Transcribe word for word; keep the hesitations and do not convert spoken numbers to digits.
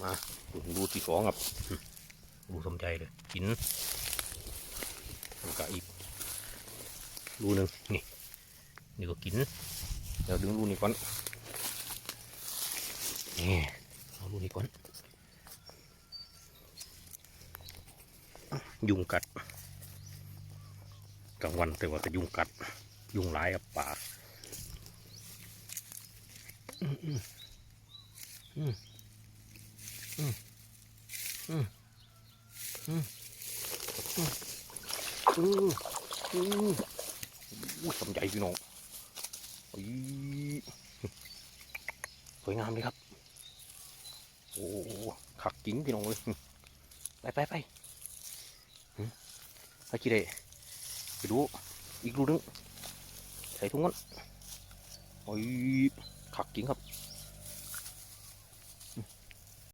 มาดูที่สองครับ ดูสมใจเลย กินแล้วก็อีกดูหนึ่งนี่ นี่ก็กิน เดี๋ยวดึงดูนี่ก่อน นี่ เอาดูนี่ก่อน ยุงกัด กลางวันแต่ว่าก็ยุงกัด ยุงหลายครับป่า อืมอืมอืมอืมอืมอืมอืมอืมอู้สมใจพี่น้องอีสวยงามเลยครับ โอ้คักจริงพี่น้องเลยไปไปไปไปกี่ได้ไปดูอีกรูนึงใส่ถุงกันโอ้ยคักจริงครับ